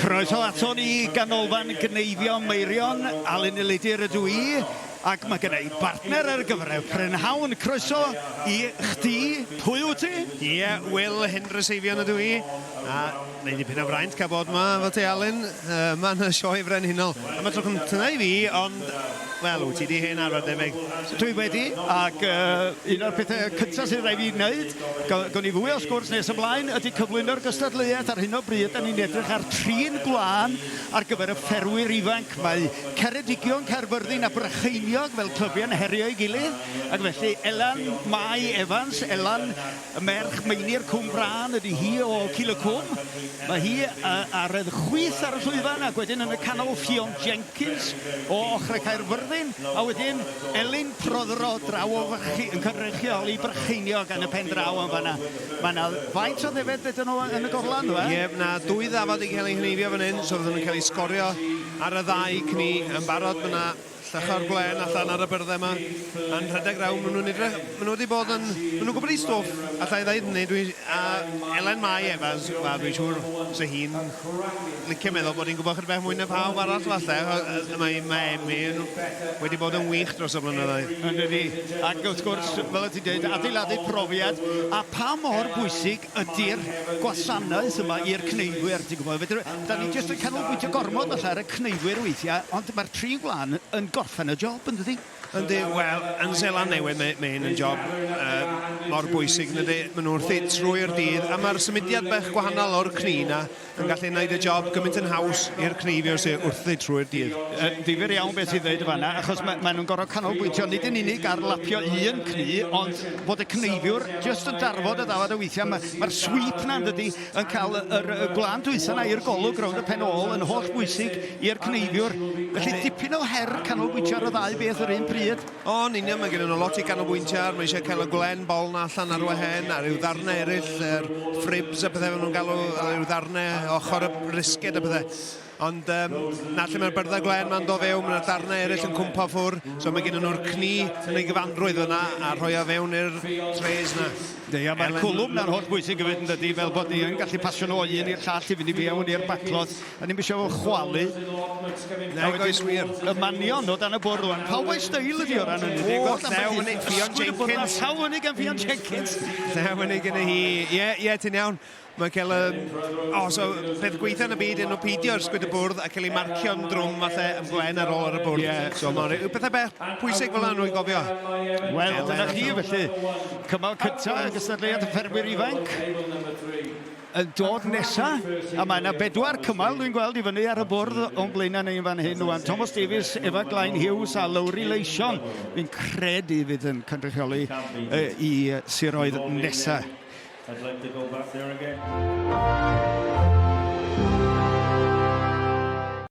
Croeso ato ni Ganolfan Gneifio Meirion, Alun Elidir ydw i, ac mae gen i bartner ar gyfer y prynhawn. Croeso i chdi, pwy wyt ti? Ie, Wil Hendreseifion ydw i, a mae'n dipyn o fraint cael bod yma efo ti Alun, yma yn y Sioe Frenhinol. Am y tro cyntaf i fi, ond, wel, wyt ti 'di hen arfer debyg. Dwi wedi, ac un o'r pethau cyntaf sydd raid fi wneud, gawn ni fwy o sgwrs nes ymlaen, ydy cyflwyno'r gystadleuaeth. Ar hyn o bryd, da ni'n edrych ar trin gwlân ar gyfer y fferwyr ifanc. Mae Ceredigion, Caerfyrddin a Brycheiniog fel clybiau'n herio ei gilydd, ac felly Elan Mai Evans, Elan Y merch Meinir Cwm Brân ydy hi o Cil y Cwm. Mae hi ar y chwith ar y llwyfan ac wedyn yn y canol Ffion Jenkins o ochrau Caerfyrddin a wedyn Elin Prothero draw o Fychi yn cynrychioli Brycheiniog yn y pen draw yn fanna. Mae yna faint o ddefed fedyn nhw yn y gorlan, dwi? Ie, mae yna dwy ddafad i cael ei heneifio fan hyn, so fydden nhw'n cael eu sgorio ar y ddau cni yn barod. Mae yna Llachar gwlen allan ar y byrddau yma yn rhedeg rownd. Maen nhw'n edrych... Maen nhw wedi bod yn... Maen nhw'n gwybod eu stwff, alla i ddeud hynny. Dwi... A Elen Mai Evans, wel, dwi'n siŵr 'se hi'n licio meddwl bod hi'n gwybod chydig bach mwy na phawb arall falle. Mae, mae Emmy yn, wedi bod yn wych dros y blynyddoedd. Yn dydi. Ac wrth gwrs, fel o' ti'n dweud, adeiladu profiad, a pa mor bwysig ydy'r gwasanaeth yma i'r cneifwyr, ti'n gwybod? Fedr-, da ni jyst yn canolbwyntio gormod falle ar y cneifwyr weithiau, ond mae'r tri gwlân yn gorffen y job, yn dydi? Yndi, wel, yn Seland Newydd mae, mae hyn yn job uh, mor bwysig, yn dydi? Maen nhw wrthi trwy'r dydd, a mae'r symudiad bach gwahanol o'r cni na yn gallu gwneud y job gymaint yn haws i'r cneifiwr sydd wrthi trwy'r dydd. Uh, difyr iawn beth sy'n dweud y fanna, achos maen ma nhw'n gorfod canolbwyntio nid yn unig ar lapio un cnu, ond bod y cneifiwr jyst yn darfod y ddafad o weithiau. Mae'r ma sweep na, yn dydi, yn cael yr, y gwlân dwytha na i'r golwg rownd y pen ôl yn holl bwysig i'r cneifiwr. Felly dipyn o her canolbwyntio ar y ddau beth yr un pryd. O, yn union, mae gen nhw lot i ganolbwyntio ar. Mae eisiau cael y gwlen bol na allan ar wahên, a rhyw ddarnau eraill, yr fribs a pethau maen nhw'n galw, rhyw ddarnau ochr y brisged a pethau. Ond um, na lle mae'r byrddau gwlen ma'n dod fewn, mae'r darnau eraill yn cwmpa ffwr, so mae gen nhw'r cni yn ei gyfanrwydd fyna a rhoi o fewn i'r trays na. Ie, mae'r cwlwm na'n holl bwysig hefyd yn dydy, fel bod ni yn gallu pasio nhw o un i'r llall i fynd i fewn i'r baclot. A ni'm eisiau fo chwalu. Nag oes wir. Y manion o dan y bwrdd rwan. Pawb o'i steil ydi o ran hynny. O, llew fyny, Ffion Jenkins. Llaw fyny gan Ffion Jenkins. Llew fyny gyda hi. Ie, ie, ti'n iawn. Mae'n cael y... O, so peth gweitha yn y byd yn nhw peidio ysgwyd y bwrdd a cael ei marcio'n drwm falle yn flaen ar ôl ar y bwrdd. Yeah. So mae'n pethau bech pwysig fel yna nhw'n gofio. Wel, dyna chi felly. Cymal cyntaf y gystadleuaeth y ffermwyr ifanc yn dod nesa, a mae yna bedwar cymal dwi'n gweld i fyny ar y bwrdd o'n blaenau ni yn fan hyn rwan. Thomas Davies, Efa Glain Hughes a Lowri Leision, fi'n credu fydd yn cynrychioli i siroedd nesa. I'd like to go back there again.